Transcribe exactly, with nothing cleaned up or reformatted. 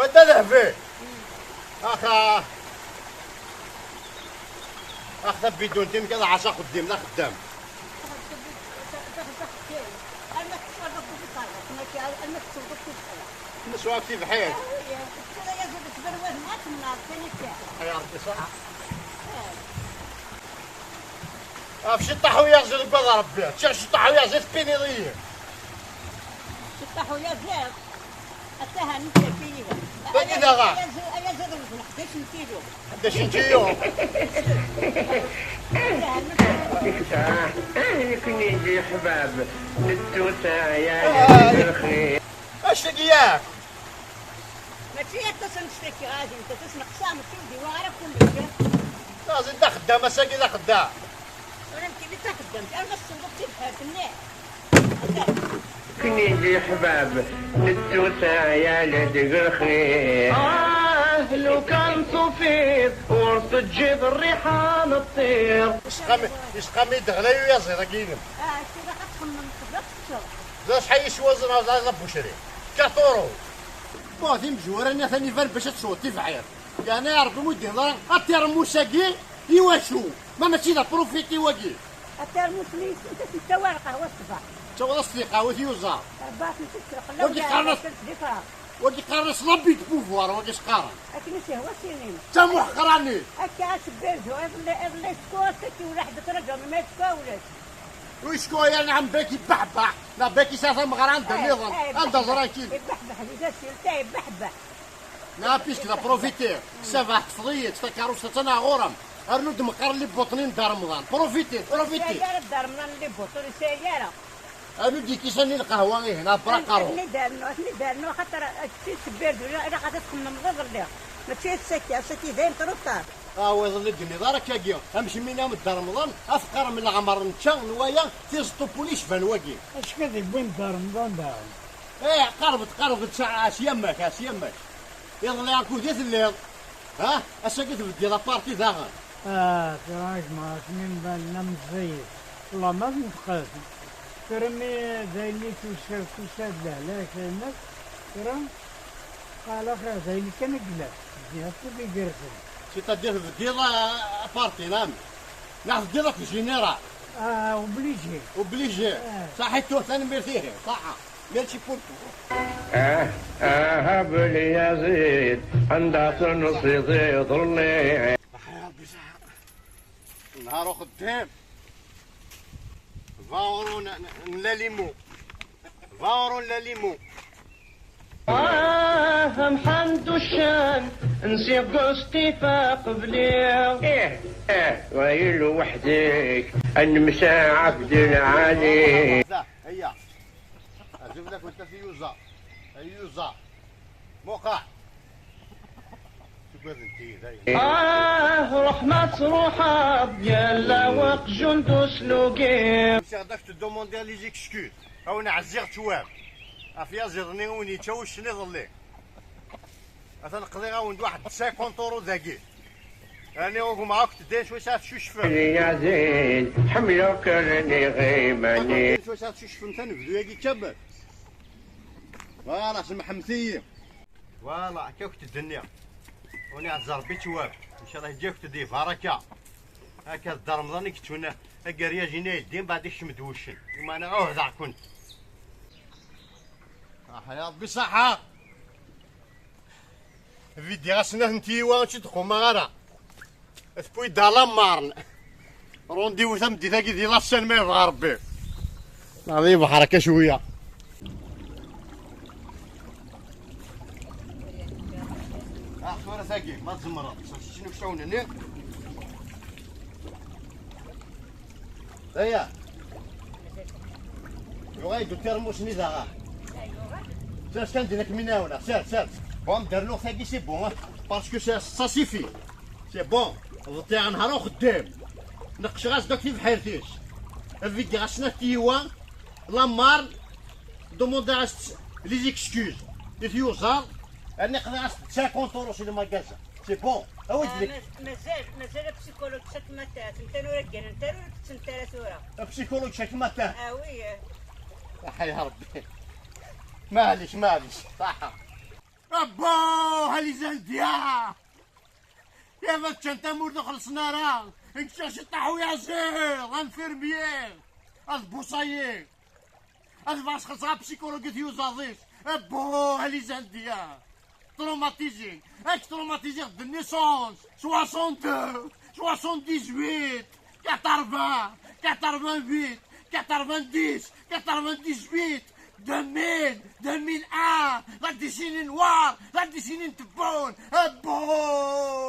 Anta dehbi? Axa. Ax, tabidunt-im kan ɛac axeddim d axeddam. Neswa akk tibḥirt. Ay Ṛebbi, ṣaḥ. Ɣef ciṭṭaḥ uyaziḍ deg wad Ṛebbi. Ččiɣ ciṭṭaḥ uyaziḍ, tpiniḍ-iyi. Ciṭṭaḥ uyaziḍ. Ataha nekk yagi. Tagi daɣen. Ayaziḍ, ayaziḍ wezneɣ ḥdac n kilo. Ḥdac n kilo. Ataha nekk. Nekni d leḥbab, nettu taɛyal. Ay. Lxir. Acu-tagi yak? Mačči aṭas annect-agi ɣazi, aṭas neqsa, mačči ur d-iwa ara kullec. Ɣazi d axeddam, ass-agi d axeddam. Ur am-tili d taxeddamt, arma tessenduq tibḥirt-nni. Nekni d leḥbab, nettu taɛyal deg lxir. Ah, lukan tufiḍ, ur teǧǧiḍ rriḥa n ṭṭir. Yesqam-, yesqam-iyi-d ɣlay uyaziḍ-agi-inem. Ah, tura ad txemmem qbel ad teččeḍ. D acḥal yeswa ẓẓerb-a, a Bucri? Quatre euros. Bon, timezwura-nni atan iban bac ad tesweḍ tibḥirt. Yeɛni a Ṛebbi, ur d-yenni ara atirmus-agi i wacu? Ma mačči d aprofiti wagi. Atirmus-nni yessen tawaɣit lqahwa ṣṣbeḥ. Ttawiḍ-as-d lqahwa i tyuzaḍ. Rebbaɣ-tent-id s lqella. Wagi qqaren-as, wagi qqaren-as l'abus de pouvoir, wagi s-qqaren. Akken i s-yehwa s-inin. D tamuḥqranit. Akka, asebbirdu, iḍelli, iḍelli yecku, ass-agi ulaḥ d tṛaǧu, ma yecku ulac. Ur yecku ara, nɛam, baki yebbeḥbeḥ, neɣ baki yesɛa tameɣra anda nniḍen, anda ẓran kini. Yebbeḥbeḥ di tasilt, yebbeḥbeḥ. Neɣ puisque la profiter, Sabaḥ teṭṭfeḍ-iyi-tt, takeṛṛust attan ɣur-m. Rnu-d meqqar n libuṭnin Dda Remḍan. Profiter, profiter. Ur yesɛi ara Dda Remḍan libuṭnin, ur yesɛi ara. Rnu-d ikisan n lqahwa ihi, neɣ braqaru. Ad ten-id-rnu, ad ten-id-rnu, axaṭer, eh, kečč tettbirdu, ilaq ad txemmemeḍ iḍelli. Mačči ass-agi, ass-agi dayen trop tard. Ah, wa iḍelli d-tenniḍ ara akkagi. Amek mi nɛam Dda Remḍan, afqar n leɛmer nečča n waya, tiẓeṭṭ upul yecban wagi. Acu ad iwwin Dda Remḍan daɣen? Eh, qerrbet, qerrbet, s, s yemma-k, s yemma-k. Iḍelli akud i telliḍ. Ha? Ass-agi tbeddiḍ aparti daɣen. Ah, tura gma-k mi mbalen am zzayed. Wallah ma tnefqet. Tura mi d ayen i tusa, tusa-d lehlak-inek. Tura, qal axir d ayen kan i yellan. Ddiɣ kud igerrzen. C'est-à-dire tbeddiḍ, ah, aparti, naam? Neɣ teddiḍ akked général? Ah, obligé. Obligé. Ah. Saḥit tura, tanemmirt ihi. Saḥa. Merci beaucoup. Ah, ah, a Belyaẓid, anda tensiḍ iḍelli? Aḥya Ṛebbi saḥa. Nehar uxeddim. Vingt euros n, n, n la limo. Vingt euros n la limo. Ah, a Mḥend Uccan, nsiɣ Gusti faqbli. Ih, ih, wayi lweḥd-ik, a Nemsa Ɛebdelɛali. Da, aya. Azul akent a tiyuza. Ay yuza. Muqeɛ. Tugadent-iyi dayen. Ah, ruḥ ma truḥeḍ, yalla weqjun d uslugi. Usiɣ-d ad k-tdumundi les excuses. A wen-ɛezziɣ ttwab. Ɣef yaziḍ-nni wen-yečča wuccen iḍelli. Atan qḍiɣ-awen-d waḥed cinquante euros dagi. Ani ugmeɣ akk tedden cwi saɛet cucfem. Yaziḍ, ḥemmleɣ kra n iɣimani. Tedden cwi saɛet cucfem tanebdu-agi kamel. Voilà, semḥemt-iyi. Voilà, akka akk tedden-nni. Uni ɛezza Rebbi ttwab. Incallah yeǧǧa akk teddi baraka. Akka d Dda Remḍan i yettun ageryaj-ina yeldin, baɛd ikcem-d wuccen. Imana ɛuhdeɣ-kent. Saḥa ya Rebbi, saḥa. Vidiɣ-asen ad tent-yiwa, ur tt-id-qqumeɣ ara. Tewwi-d à la marne. Rendez-vous tameddit-agi di la Seine ma yebɣa Rebbi. Neɣ di lebḥer akka cwiya. Ah, tura tagi, ma tzemreḍ, sers-itt-in uksawen-nni. Aya. Yuɣal-d utirmus-nni daɣen. Sers kan din akken mi nɛawneɣ. Sers, sers. Bon, dernuɣ tagi, c'est bon, hein. Parce que ça, ça suffit. C'est bon. Ḍtiɛ nehar uxeddim. Neqceɣ-as-d akk tibḥirt-is. Vidiɣ-as snat tiyiwa. La marne. Demandiɣ-as les excuses. I tyuzaḍ. Rniɣ-as cinquante euros si le magasin. C'est bon. Awi-d. Ah, deg ma-, mazal, mazal apsikulug cakmata, tenten ur gganen, ur tetten ara tura. Apsikulug cakmata. Ah oui. Ah, ya Rebbi. Maɛlic, maɛlic. Saḥa. Abbuh, a les Indiens! Yerna ččan tamurt ur xellṣen ara. Nečča ciṭṭaḥ uyaziḍ, infirmier, ad buṣayi. Ad bɣas xellṣeɣ apsikulog i tyuzaḍ-is. Abbuh, a les Indiens! Traumatisé. Ak traumatisé de naissance. Soixante-deux, soixante-dix-huit, quatre-vingts, quatre-vingt-huit, quatre-vingt-dix, quatre-vingt-dix-huit, deux mille, deux mille un, la décennie noire, la décennie de bonne. Abbuh!